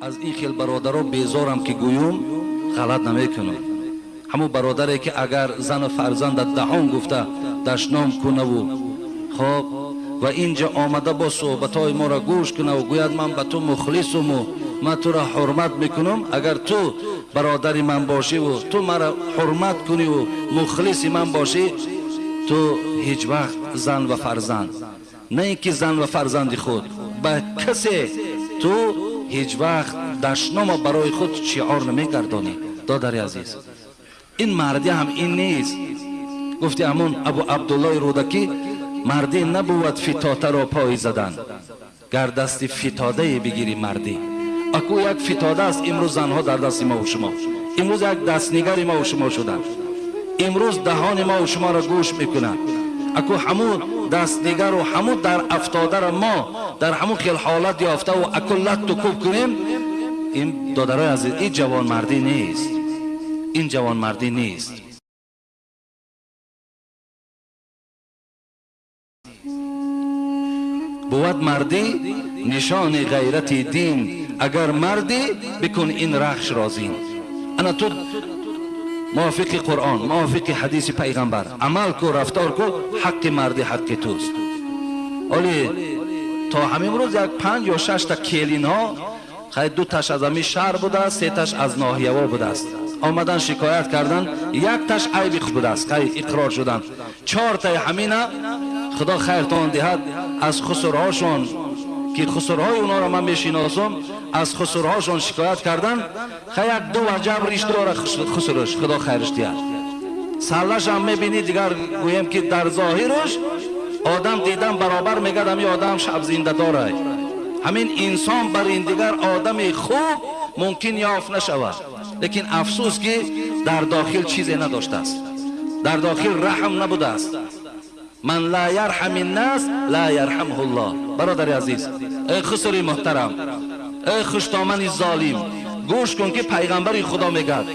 Аз ин хел бародаро безорам ки гӯюм, ғалат намекунам. Ҳамун бародаре ки агар зану фарзанда даҳон гуфта дашном кунаву хоб ва инҷа омада бо суҳбатҳои моро гӯш кунаву гӯяд ман ба ту мухлисуму ман туро ҳурмат мекунам, агар ту бародари ман бошиву ту маро ҳурмат куниву мухлиси ман бошӣ, ту ҳеҷ вақт зан ва фарзанд, на ин ки зан ва фарзанди худ, ба касе ту ҳеҷ вақт дашнома барои худ шиор намегардонӣ. Додари азиз, ин мардӣ ҳам ин нест. Гуфти ҳамон Абу Абдуллои Рӯдакӣ, мардӣ набувад фитотаро пой задан, гар дасти фитодае бигирӣ мардӣ. Аку як фитода аст имрӯз занҳо дар дасти мову шумо, имрӯз як дастнигари мову шумо шуданд, имрӯз даҳони мову шуморо гӯш мекунанд. Аку ҳамун дастнигару ҳамун дар афтодаро мо дар ҳамун хел ҳолат ёфтаву аку латту кӯб кунем, ин додарои азиз, ин ҷавонмардӣ нест, ин ҷавонмардӣ нест. Бувад мардӣ нишони ғайрати дин, агар мардӣ бикун ин рахш розин. Ана ту мувофиқи Қуръон, мувофиқи ҳадиси пайғамбар амал ку, рафтор ку, ҳаққи мардӣ ҳаққи туст. Оли то ҳамин рӯз як 5 ё 6 та келинҳо, хай 2 таш аз ҳамин шаҳр будааст, 3 таш аз ноҳияҳо будааст, омадан шикоят кардан, 1 таш айби худ будааст, хай иқрор шуданд. 4 таи ҳамина худо хайртон диҳад аз хусурҳошон ки хусурҳои онҳоро ман мешиносам, аз хусурҳошон шикоят кардан, хай як 2 ваҷаб риш дора хусураш, худо хайраш диҳад. Саллашам мебинӣ, дигар гӯем ки дар зоҳираш одам дидан баробар мегӯяд ҳамин одам шаб зинда дорад. Ҳамин инсон бар ин дигар одами хуб мумкин ёфт нашавад, лекин афсӯс ки дар дохил чизе надоштааст, дар дохил раҳм набудааст. Ман ла ярҳами ннас ла ярҳамҳу ллоҳ. Бародари азиз, эй хусури муҳтарам, эй хуштомани золим, гӯш кун ки пайғамбари худо мегӯяд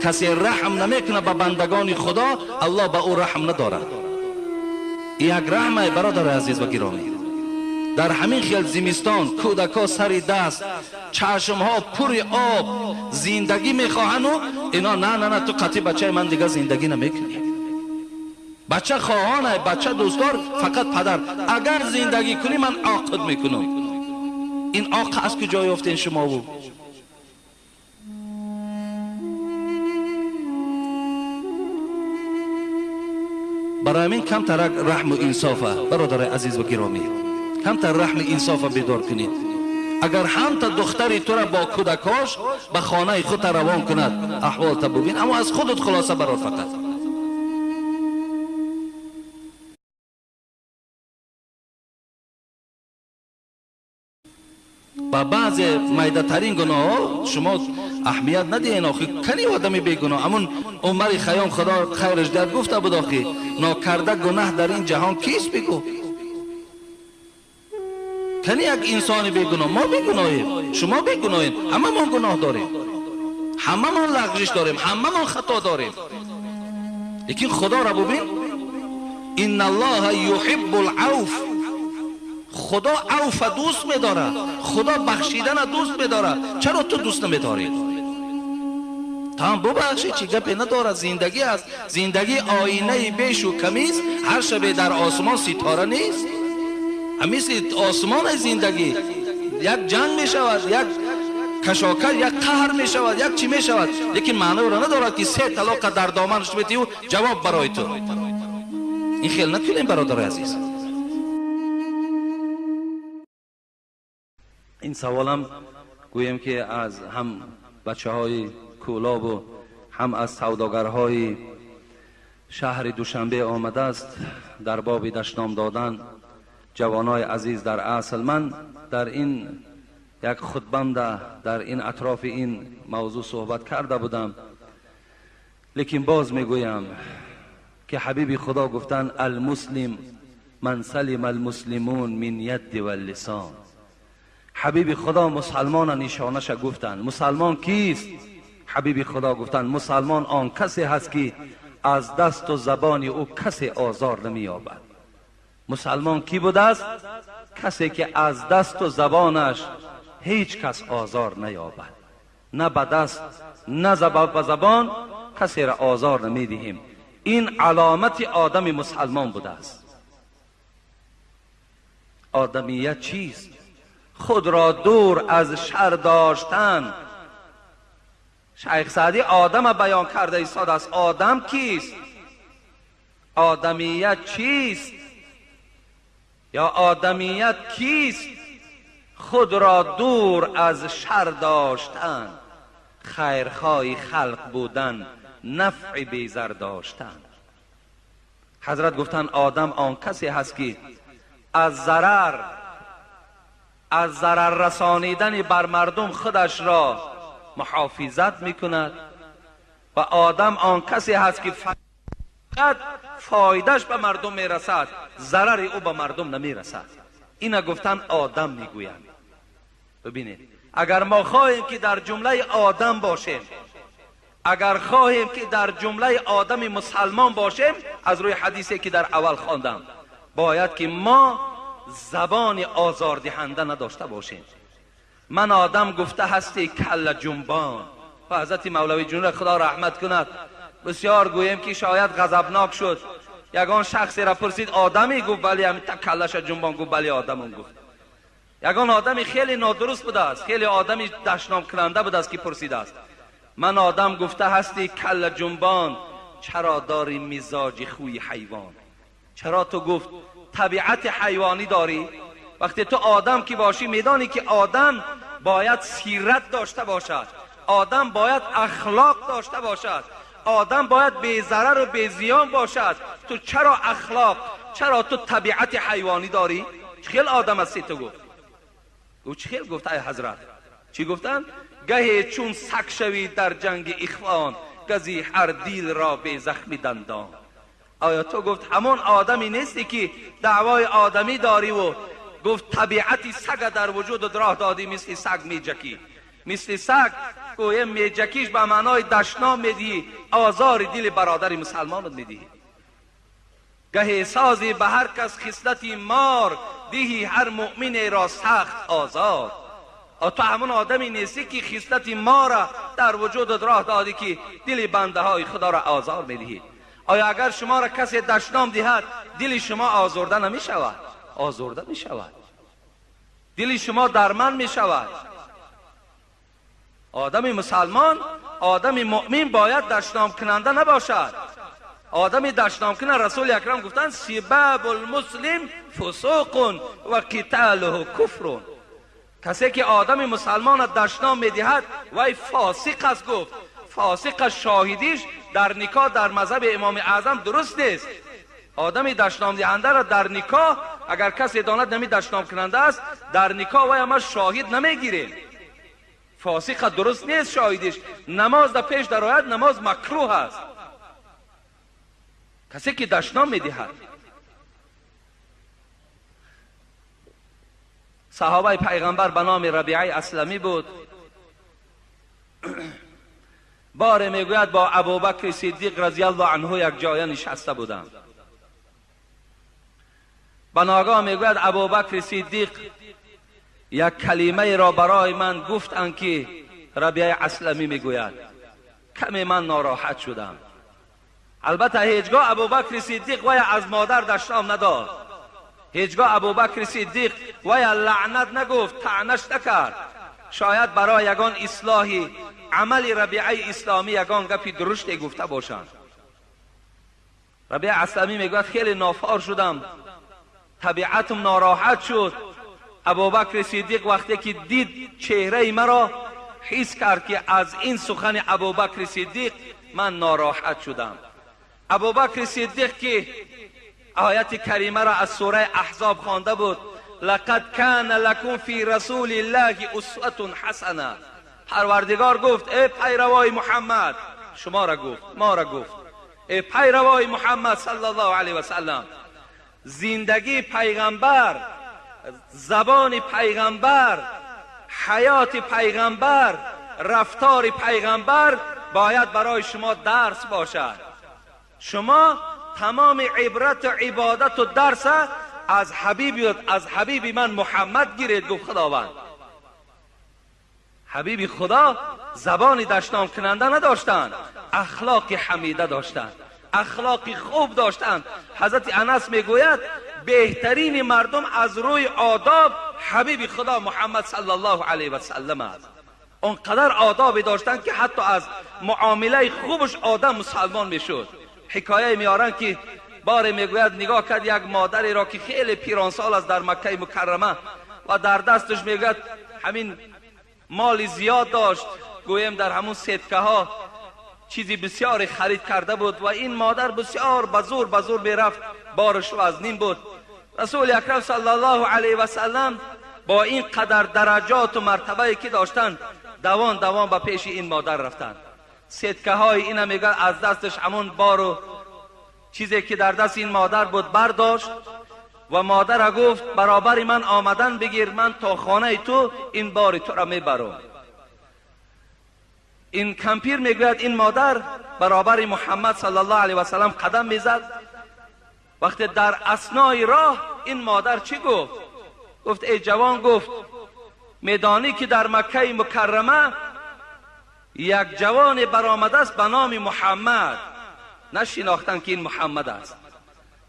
касе раҳм намекунад ба бандагони худо, аллоҳ ба ӯ раҳм надорад. Як раҳмай, бародари азиз ва гиромӣ, дар ҳамин хел зимистон кӯдакҳо сари даст, чашмҳо пури об, зиндагӣ мехоҳану ино на на на, ту қатъи бачаи ман дигар зиндагӣ намекунӣ. Бача хоҳонай, бача дӯстдор, фақат падар. Агар зиндагӣ кунӣ ман оқид мекунам. Ин оқ аз куҷо ёфтен шумову? Барои ҳамин камтарак раҳму инсофа, бародари азиз ва гиромӣ, камтар раҳми инсофа бедор кунед. Агар ҳамта духтари тура бо кӯдакош ба хонаи худта равон кунад, аҳволта бубин, аммо аз худат хулоса барор фақат. Ба баъзе майдатарин гуноҳҳо шумо аҳамият надиҳен. Охи кани одами бегуноҳ? Ҳамун Умари Хайём худо хайраш диҳад гуфта буд, охи нокарда гунаҳ дар ин ҷаҳон кист бигӯ? Кани як инсони бегуноҳ? Мо бегуноҳем, шумо бегуноҳем, ҳамамон гуноҳ дорем, ҳамамон лағжиш дорем, ҳамамон хато дорем. Лекин худоро бубин, инналлоҳа юҳиббул авф, худо авфа дӯст медорад, худо бахшидана дӯст медорад. Чаро ту дӯст намедорӣ? Там бубахши, чӣ гапе надорад, зиндагӣ аст. Зиндагӣ оинаи бешу камист, ҳар шабе дар осмон ситора нест. Мисли осмони зиндагӣ як ҷанг мешавад, як кашокаш, як қаҳр мешавад, як чӣ мешавад, лекин маъноро надорад ки 3 талоқа дар доманаш метиҳу ҷавоб барои ту. Ин хел накунем, бародари азиз. Ин саволам гӯем ки аз ҳам бачаҳои кӯлобу ҳам аз савдогарҳои шаҳри Душанбе омадааст дар боби дашном додан. Ҷавонои азиз, дар асл ман дар ин як хутбамда дар ин атрофи ин мавзӯъ суҳбат карда будам, лекин боз мегӯям ки ҳабиби худо гуфтанд алмуслим ман салима алмуслимун мин ядди валлисон. Ҳабиби худо мусалмона нишонаша гуфтанд. Мусалмон кист? Ҳабиби худо гуфтанд мусалмон он касе ҳаст ки аз дасту забони ӯ касе озор намеёбад. Мусалмон кӣ будааст? Касе ки аз дасту забонаш هیچ کس آزار نیابد، نه به دست نه به زبان کسی را آزار نمیدهیم. این علامت آدم مسلمان بوده است. آدمیت چیست؟ خود را دور از شر داشتن. شیخ سعدی آدم بیان کرده ایستاده است. آدم کیست؟ آدمیت چیست؟ یا آدمیت کیست؟ خود را دور از شر داشتن، خیرخواه خلق بودن، نفع بیزر داشتن. حضرت گفتن آدم آن کسی هست که از ضرر رسانیدن بر مردم خودش را محافظت میکند، و آدم آن کسی هست که فقط فایدهش به مردم میرسد، ضرر او به مردم نمیرسد. اینا گفتن آدم میگویند. ببینید اگر ما خواهیم که در جمله آدم باشیم، اگر خواهیم که در جمله آدم مسلمان باشیم، از روی حدیثی که در اول خواندم، باید که ما زبان آزاردهنده نداشته باشیم. من آدم گفته هستی کل جنبان. و حضرت مولوی جون خدا رحمت کند، بسیار گوییم که شاید غضبناک شد. یگان شخصی را پرسید آدمی؟ گفت بلی. همین تا کلش جنبان گفت بلی آدمون. گفت یگان آدمی خیلی نادرست بوده است، خیلی آدمی دشنام کننده بوده است که پرسیده است من آدم گفته هستی کل جنبان، چرا داری مزاج خوی حیوان؟ چرا تو گفت طبیعت حیوانی داری؟ وقتی تو آدم که باشی میدانی که آدم باید سیرت داشته باشد، آدم باید اخلاق داشته باشد، آدم باید بی ضرر و بی زیان باشد. تو چرا اخلاق، چرا تو طبیعت حیوانی داری؟ خیلی آدم هستی تو. گفت او چه گفت ای حضرت؟ چی گفتن؟ گهی چون سگ شوی در جنگ اخوان، گزی هر دیل را به زخم دندان. آیا تو گفت همون آدمی نیستی که دعوای آدمی داری و گفت طبیعتی سگ در وجود راه دادی، مثل سگ میجکی، مثل سگ گویه میجکیش به معنای دشنام میدهی، آزار دل برادر مسلمانت میدهی. گهی سازی به هر کس خصلتی مار، دیهی هر مؤمن را سخت آزار. تو همون آدمی نیستی که خصلت ما را در وجودت راه دادی که دل بنده های خدا را آزار میدهی. آیا اگر شما را کسی دشنام دهد دل شما آزرده نمی شود؟ آزرده می شود، دل شما درمند می شود. آدم مسلمان، آدم مؤمن باید دشنام کننده نباشد. آدم دشنام کننده، رسول اکرم گفتند سباب المسلم فسوق و قتاله کفر. کسی که آدم مسلمان دشنام میدهد وی فاسق است. گفت فاسق شاهدیش در نکاح در مذهب امام اعظم درست نیست. آدم دشنام دهنده را در نکاح اگر کسی داند نمی دشنام کننده است، در نکاح وی همه شاهد نمیگیریم. فاسق درست نیست شاهدیش. نماز در پیش درآید نماز مکروه است. کسی که دشنام میدهد. صحابه پیغمبر به نام ربیعه اسلمی بود. باره میگوید با ابوبکر صدیق رضی الله عنه یک جای نشسته بودم. بناگاه میگوید ابوبکر صدیق یک کلمه را برای من گفتند که ربیعه اسلمی میگوید کمی من ناراحت شدم. البته هیچگاه ابوبکر صدیق وی از مادر دشنام نداد، هیچگاه ابوبکر صدیق وی لعنت نگفت، طعنش نکرد. شاید برای یگان اصلاحی عمل ربیعه اسلامی یگان گپی درشتی گفته باشند. ربیعه اسلمی میگوید خیلی نافار شدم، طبیعتم ناراحت شد. ابوبکر صدیق وقتی که دید چهره مرا حس کرد که از این سخن ابوبکر صدیق من ناراحت شدم. ابوبکر صدیق که آیت کریمه را از سوره احزاب خوانده بود، لقد کان لکم فی رسول الله اسوة حسنه. پروردگار گفت ای پیروای محمد، شما را گفت، ما را گفت، ای پیروای محمد صلی الله علیه و سلم، زندگی پیغمبر، زبان پیغمبر، حیات پیغمبر، رفتار پیغمبر باید برای شما درس باشد. شما تمام عبرت و عبادت و درس از حبیب من محمد گیرید. گفت خداوند حبیب خدا زبان دشنام کننده نداشتند، اخلاق حمیده داشتند، اخلاق خوب داشتند. حضرت انس میگوید بهترین مردم از روی آداب حبیب خدا محمد صلی الله علیه و سلم است. اونقدر آدابی داشتند که حتی از معامله خوبش آدم مسلمان میشد. حکایه میارن که باره میگوید نگاه کرد یک مادری را که خیلی پیرانسال است در مکه مکرمه و در دستش میگوید همین مال زیاد داشت، گویم در همون سیتکه ها چیزی بسیار خرید کرده بود و این مادر بسیار بزور میرفت، بارش وزنین بود. رسول اکرم صلی الله علیه و سلم با این قدر درجات و مرتبه که داشتند دوان دوان به پیش این مادر رفتند. سیتکه های اینا میگه از دستش همون بار و چیزی که در دست این مادر بود برداشت و مادر گفت برابر من آمدن بگیر، من تا خانه تو این بار تو را میبرم. این کمپیر میگوید این مادر برابر محمد صلی الله علیه و سلم قدم میزد. وقتی در اثنای راه این مادر چی گفت؟ گفت ای جوان، گفت میدانی که در مکه مکرمه یک جوان برآمده است به نام محمد. نشناختن که این محمد است.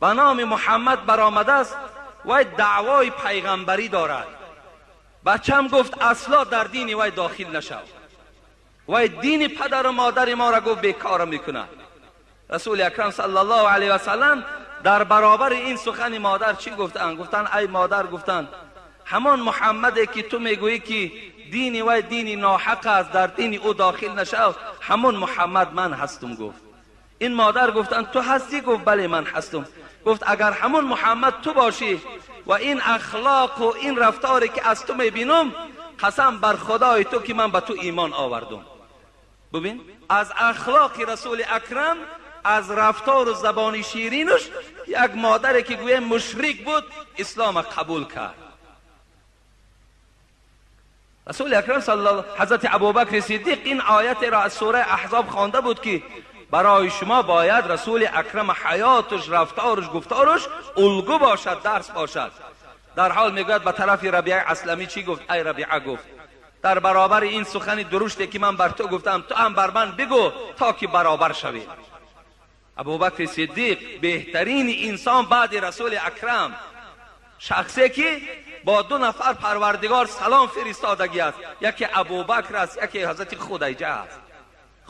به نام محمد برآمده است وی دعوای پیغمبری دارد. بچم گفت اصلا در دین وی داخل نشو، وی دین پدر و مادر ما را گفت بیکار میکند. رسول اکرم صلی الله علیه و سلم در برابر این سخن مادر چی گفتن؟ گفتن ای مادر، گفتن همان محمد که تو میگویی که دین وی دین ناحق است، در دین او داخل نشو، همون محمد من هستم. گفت این مادر گفتن تو هستی؟ گفت بله من هستم. گفت اگر همون محمد تو باشی و این اخلاق و این رفتاری که از تو میبینم، قسم بر خدای تو که من به تو ایمان آوردم. ببین از اخلاق رسول اکرم، از رفتار و زبان شیرینش، یک مادری که گویه مشرک بود اسلام قبول کرد. رسول اکرم صلی الله، حضرت ابوبکر صدیق این آیت را از سوره احزاب خوانده بود که برای شما باید رسول اکرم حیاتش، رفتارش، گفتارش الگو باشد، درس باشد. در حال میگوید به طرف ربیعه اسلمی چی گفت؟ ای ربیعه، گفت در برابر این سخن درشتی که من بر تو گفتم، تو هم بر من بگو تا که برابر شوی. ابوبکر صدیق بهترین انسان بعد رسول اکرم، شخصی که با دو نفر پروردگار سلام فرستادگی است، یکی ابوبکر است، یکی حضرت خدیجه است،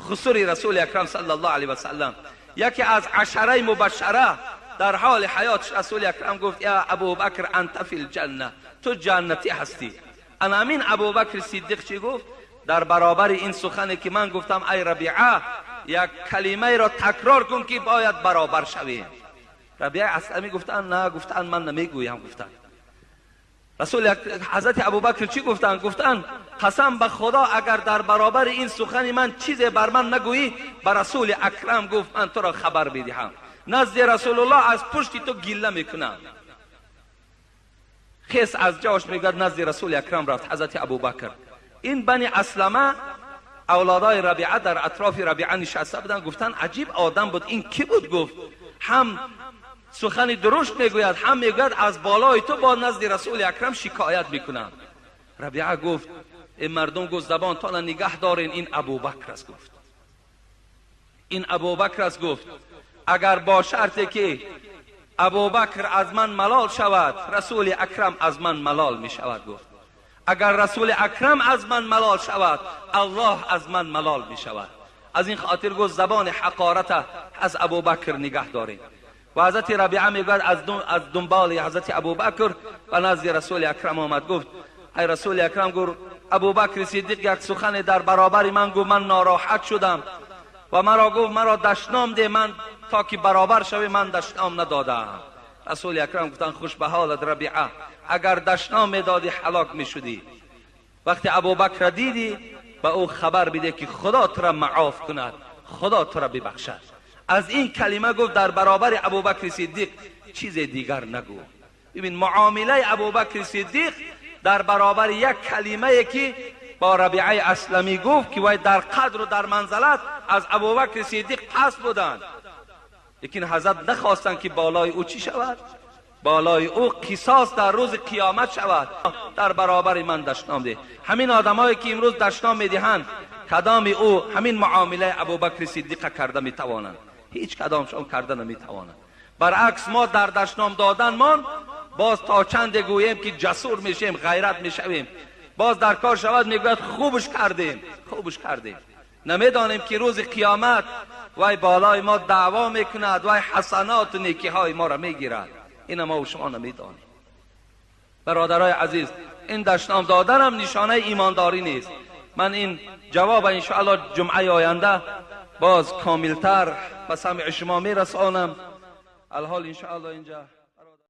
خسر رسول اکرم صلی الله علیه و سلم، یکی از عشره مبشره. در حال حیاتش رسول اکرم گفت یا ابوبکر انت فی الجنه، تو جنتی هستی. انا امین ابوبکر صدیق چی گفت؟ در برابر این سخنی که من گفتم ای ربیعه، یک کلمه را تکرار کن که باید برابر شویم. ربیعه اسلمی گفتن نه، گفتن من نمیگویم. گفتن رسول حضرت ابوبکر چی گفتن؟ گفتن قسم به خدا اگر در برابر این سخن من چیزی بر من نگویی، به رسول اکرم گفت من تو را خبر بدهم، نزد رسول الله از پشت تو گله میکنم. خیس از جاش میگد نزد رسول اکرم رفت حضرت ابوبکر. این بنی اسلمه اولادای ربیعه در اطراف ربیعه نشسته بودن، گفتن عجیب آدم بود، این کی بود؟ گفت هم سخن درشت میگوید، هم میگوید از بالای تو با نزد رسول اکرم شکایت میکنم. ربیعه گفت این مردم، گفت زبان تان نگه دارین، این ابوبکر است. گفت این ابوبکر است. گفت اگر با شرطی که ابوبکر از من ملال شود، رسول اکرم از من ملال می شود. گفت اگر رسول اکرم از من ملال شود، الله از من ملال می شود. از این خاطر گفت زبان حقارت از ابوبکر نگه دارین. و حضرت ربیعه میگوید از دنبال حضرت ابوبکر و نزد رسول اکرم آمد. گفت ای رسول اکرم، گفت ابوبکر صدیق یک سخن در برابر من گفت، من ناراحت شدم و مرا گفت مرا دشنام ده، من تا که برابر شوی من دشنام ندادم. رسول اکرم گفتن خوش به حالت ربیعه، اگر دشنام میدادی هلاک میشدی. وقتی ابوبکر دیدی به او خبر بده که خدا تو را معاف کند، خدا تو را ببخشد. از این کلمه گفت در برابر ابوبکر صدیق چیز دیگر نگو. ببین معامله ابوبکر صدیق در برابر یک کلمه که با ربیعه اسلمی گفت که وای در قدر و در منزلت از ابوبکر صدیق پس بودند، لیکن حضرت نخواستند که بالای او چی شود؟ بالای او قصاص در روز قیامت شود، در برابر من دشنام ده. همین آدمایی که امروز دشنام میدهند کدام او همین معامله ابوبکر صدیق کرده میتوانند؟ هیچ کدامشان کرده نمیتوانند. برعکس ما در دشنام دادن مان باز تا چند گوییم که جسور میشیم، غیرت میشویم، باز در کار شود میگوید خوبش کردیم، خوبش کردیم. نمیدانیم که روز قیامت وای بالای ما دعوا میکند، وای حسنات و نیکی های ما را میگیرد. این ما و شما نمیدانیم. برادرای عزیز، این دشنام دادن هم نشانه ایمانداری نیست. من این جواب انشاءالله جمعه آینده باز کاملتر به سمع شما میرسانم. الحال انشاءالله اینجا